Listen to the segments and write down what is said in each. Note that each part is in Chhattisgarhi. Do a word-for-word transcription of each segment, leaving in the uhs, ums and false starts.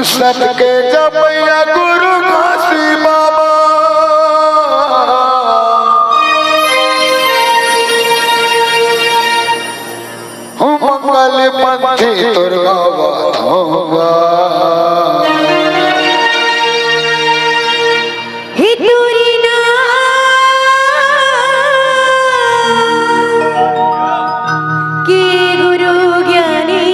सत के जपैया गुरु घासी बाबा, हूँ मंगल पंथी तोर गावत हौं गा। हे तोरी ना के गुरु ज्ञानी।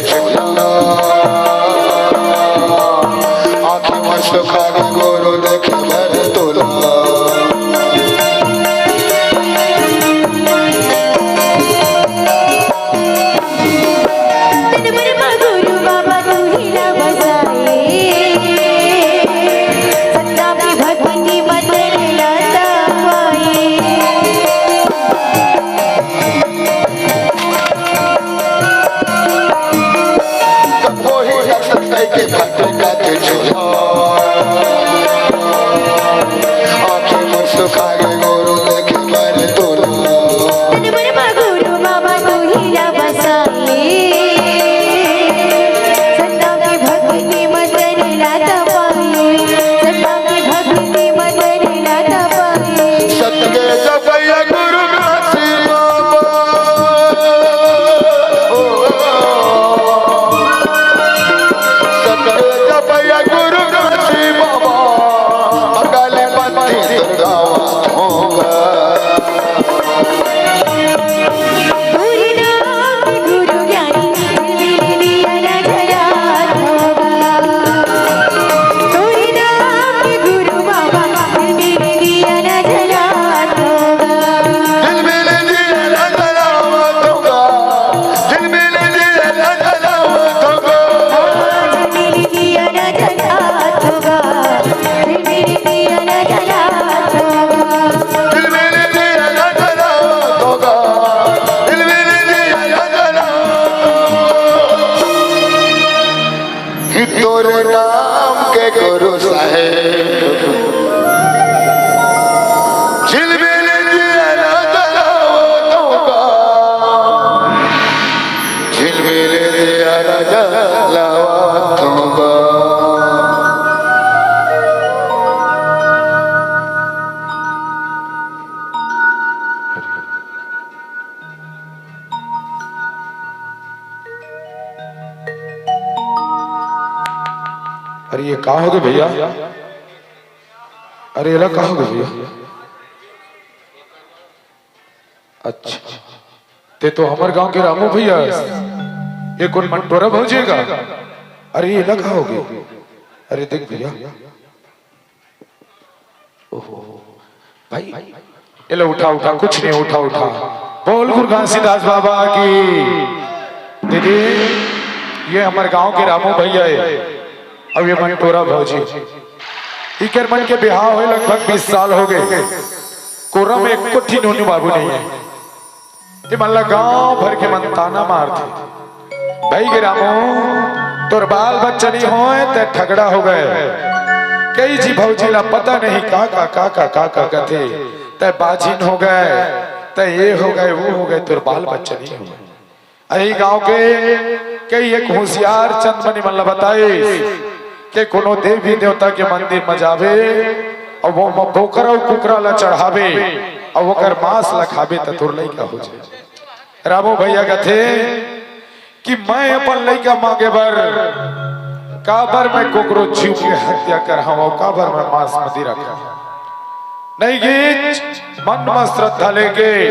झूला। आँखी मोर सुखा गे गोरू देखे बर तोला। तन मन मा गुरु बाबा तू ही ला बसाए, सत्ता की भक्ति मत लेला ता पाए। कभो ही रस कई के फटे का के झूला। आँखी मोर सुखा गे गोरू देखे बर तोला। तन मन मा गुरु बाबा तू ही ला बसाए। सत्ता की भक्ति मत लेला ता पाए। सत्ता की भक्ति मत लेला ता पाए। सत्य जपैया गुरु काशी बाबा। ओ, सत्य जपैया गुरु काशी बाबा। अकाली पति दुर्गा होगा। तोरे नाम के गुरु ज्ञानी, झिलमिल दिया नजरात होगा। तोरे नाम के गुरु बाबा, झिलमिल दिया नजरात होगा। झिलमिल दिया नजरात होगा। झिलमिल दिया नजरात होगा। झिलमिल दिया नजरात होगा। झिलमिल दिया नजरात होगा। झिलमिल दिया नजरात होगा। झिलमिल दिया नजरात होगा। कि तोरे नाम के गुरु साहेब। झिलमिल दिया नजरात होगा। झिलमिल दिया नजरात होगा। अरे ये का होगे भैया? अरे एला का होगे भैया? अच्छा, ते तो हमर गांव के रामू भैया, ये कोन मंटोरा भौजी का? अरे एला का होगे? अरे देख भैया, ओहो, भाई, एला उठा, उठा, कुछ नहीं, उठा, उठा। बोल गुरु घासीदास बाबा की। दीदी, ये हमर गांव के रामू भैया हे, अउ ये मंटोरा भौजी। इकर मन के बिहाव होय लगभग बीस साल होगे। कोरा में एको ठी नोनी बाबू नहीं हे। ये मन ला गांव भर के मन ताना मारथे, "भई गे रामू, तोर बाल बच्चा नहीं होय, तैं ठगड़ा हो गए।" कई जी भौजी ला पता नहीं का का, का का, का का कथे, "तैं बाझिन हो गए, तैं ये हो गए, वो हो गए, तोर बाल बच्चा नहीं होय।" अही गांव के कई एक होशियार चंद मन ये मन ला बताइस के कोनो देवी देवता के मंदिर म जाबे, अउ वो म बोकरा अउ कुकरा ला चढ़ाबे, अउ ओकर मांस ला खाबे, त तोर लइका हो जाए। रामू भैया कथे कि मैं अपन लइका मांगे बर काबर मैं कोकरो जीव के हत्या करहूं, काबर मैं मांस मदिरा खाहूं। नहीं गीच, मन म श्रद्धा लेके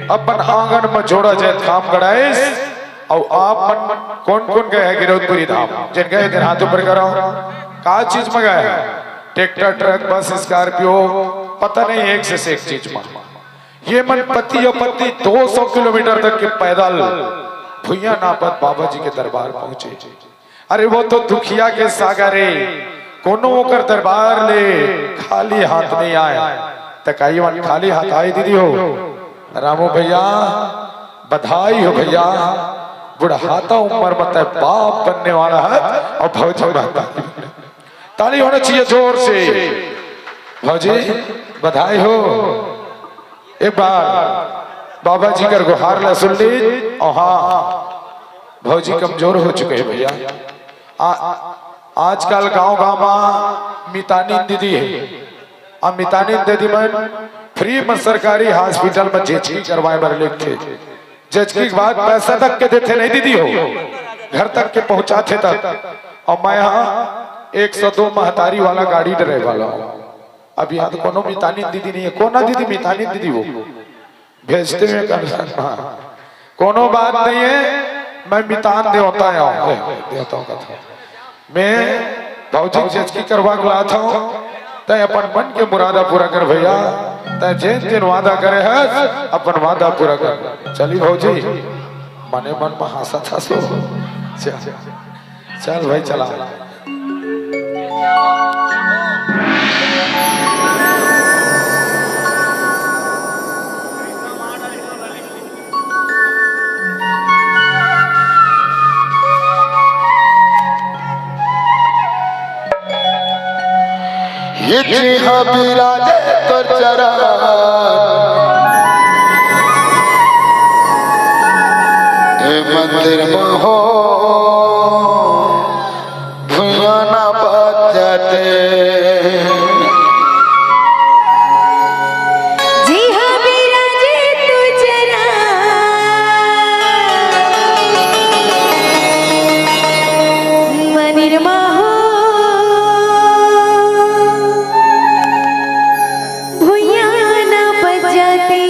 अपन आंगन म जोड़ा जाए धाम गड़ाइस। अउ आप मन कोन कोन गए हे गिरौदपुरी धाम? जेन गए हे तेन हाथ ऊपर करो। का चीज म गए हे? ट्रैक्टर, ट्रक, बस, स्कॉर्पियो, पता नहीं, एक से एक चीज म। ये मन पति अउ पत्नी दो सौ किलोमीटर तक के पैदल भुइयां नापत बाबा जी के दरबार पहुंचे। अरे वो तो दुखिया के सागर हे, कोनो ओकर दरबार ले खाली हाथ नहीं आए। त का ये मन खाली हाथ आए दीदी हो? रामू भैया, बधाई हो भैया, बुढ़ाता उम्र म तैं बाप बनने वाला हे अउ भौजी महतारी। ताली होना चाहिए जोर से। भौजी, बधाई हो। एक बार बाबा जी कर गुहार ला सुन ली। अउ हां, भौजी कमजोर हो चुके हे भैया। आ, आजकल गांव-गांव म मितानिन दीदी हे। अउ मितानिन दीदी मन free म सरकारी hospital म जेचकी करवाए बर लेगथे। जेचकी के बाद पैसा तक के देथे नहीं दीदी हो, घर तक के पहुंचाथे तक। अउ मैं हां एक सौ दो महतारी वाला गाड़ी ड्राइवर वाला हूं। अब यहां तो कोनो मितानिन दीदी नहीं हे। कोन दीदी? मितानिन दीदी वो भेजते हुए कर सकता। कोनो बात नहीं हे। मैं मितान देवता आंव, ए, देवता का था। मैं भौजी के जचकी करवा के लात हंव, तैं अपन मन के मुरादा पूरा कर भैया, तैं जेन जेन वादा करे हस, अपन वादा पूरा कर। चली भौजी, मने मन में हंसत हंसो। चल, चल भाई, चला। ये जिहां बिराजे तोर चरण, ए मंदिर म हो भुइयां ना बजते। जिहां बिराजे तोर चरण, मंदिर म हो भुइयां ना बजते।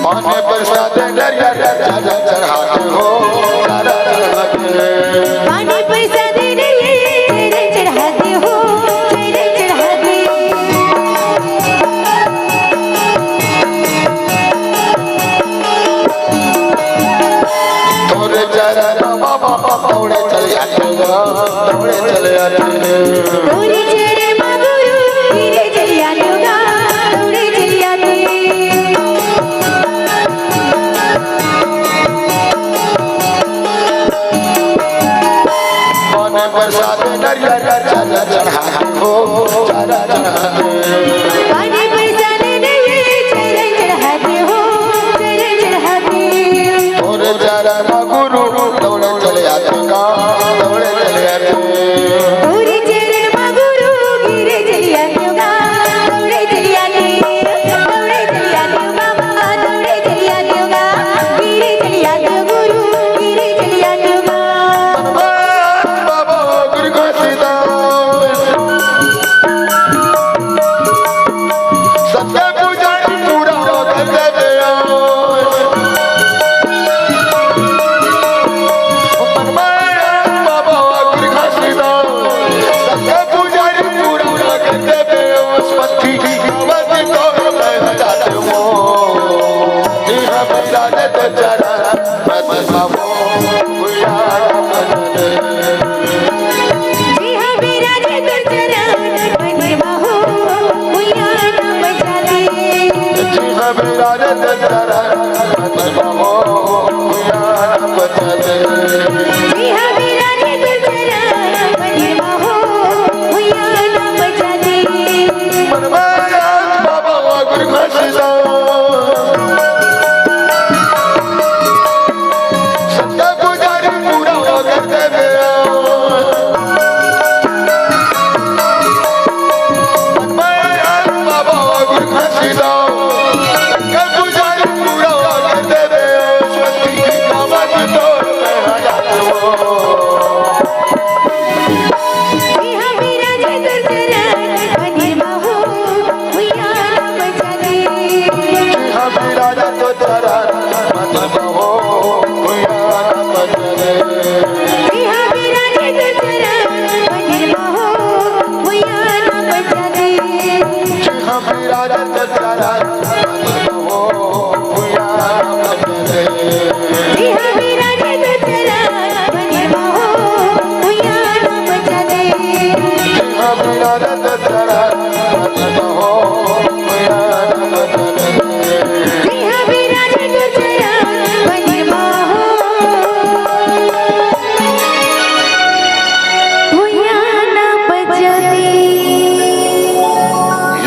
पानी प्रसाद नरिया चारा चढ़ाते हो, चारा चढ़ाते। पानी प्रसाद नरिया चारा चढ़ाते हो, चारा चढ़ाते। तोरे चरण बाबा दौड़े चले आते हो, दौड़े चले आते हो। तोरे चरण मा गुरु गिरे चले आते हो, दौड़े चले आते। पानी प्रसाद नरिया चारा चढ़ाते हो, चारा चढ़ाते। पानी प्रसाद नरिया चारा चढ़ाते हो, चारा चढ़ाते। तोरे चरण मा गुरु दौड़े चले आते का, दौड़े चले आते। तोरे चरण मा गुरु गिरे चले आते का, दौड़े चले आते। दौड़े चले आते बाबा, दौड़े चले आते का, गिरे चले आते गुरु, गिरे चले आते का। बाबा गुरु घासीदास, सत्य पुजारी पूरा कर दे दया।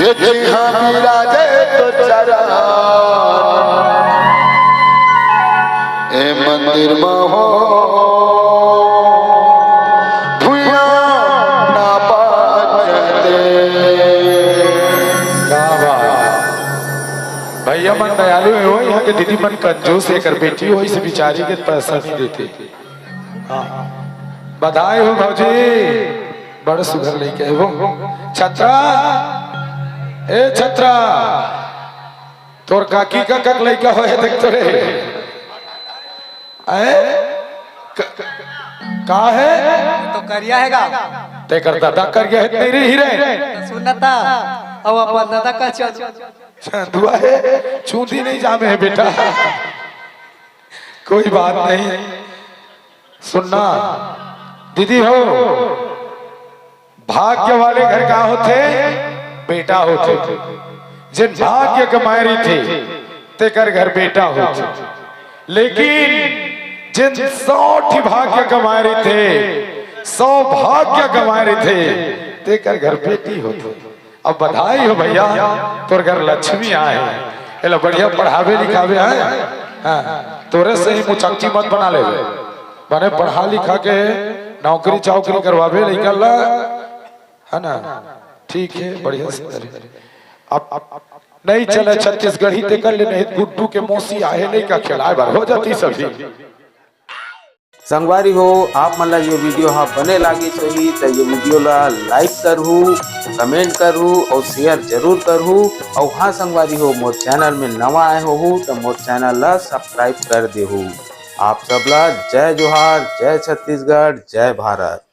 ए जिहां विराजे तो चरण, ए मंदिर म हो भुइयां ना बाजते। क्या बात। भैया मन दयालु हे हो, यहाँ के दीदी मन कंजूस हे, एकर बेटी हो, इसे बिचारी के पैसा नहीं देते। हाँ। बधाई हो भौजी, बड़ सुघर लइका हे वो। छत्रा, ए छत्रा, तोर काकी का कक लइका हो हे, देख तो रे। ए? क-, का हे? तो करिया हे गा। तेकर दादा करिया हे, तेरी ही रे। तो सुनता, अब अपन दादा का चल। चंदुआ हे, चूंदी नहीं जामे हे बेटा। कोई बात नहीं। सुनना दीदी हो, भाग्य वाले घर का होथे? बेटा होथे। जेन भाग्य कमाए रहिथे, तेकर घर बेटा होथे। लेकिन जेन सौ ठी भाग्य कमाए रहिथे, सौ भाग्य कमाए रहिथे, तेकर घर बेटी होथे। अब बधाई हो भैया, तोर घर लक्ष्मी आए हे। एला बढ़िया पढ़ावे लिखावे हे। हाँ, तोरे से ही मुचक्की मत बना लेवे। बने पढ़ा लिखा के नौकरी चाकरी करवावे लइका ला, है ना? ठीक हे, बढ़िया से करे। अब, अब नहीं चले छत्तीसगढ़ी, तेकर ले नहीं गुड्डू के मौसी आहे लइका खेलाए बर हो जाती सभी। संगवारी हो, आप मन ला ये video हा बने लागिस होही त ये video ला like करहू, comment करहू और share जरूर करहू। और हाँ संगवारी हो, मोर channel में नवा आए होहू त मोर channel ला subscribe कर देहू। आप सब ला जय जोहार, जय छत्तीसगढ़, जय भारत।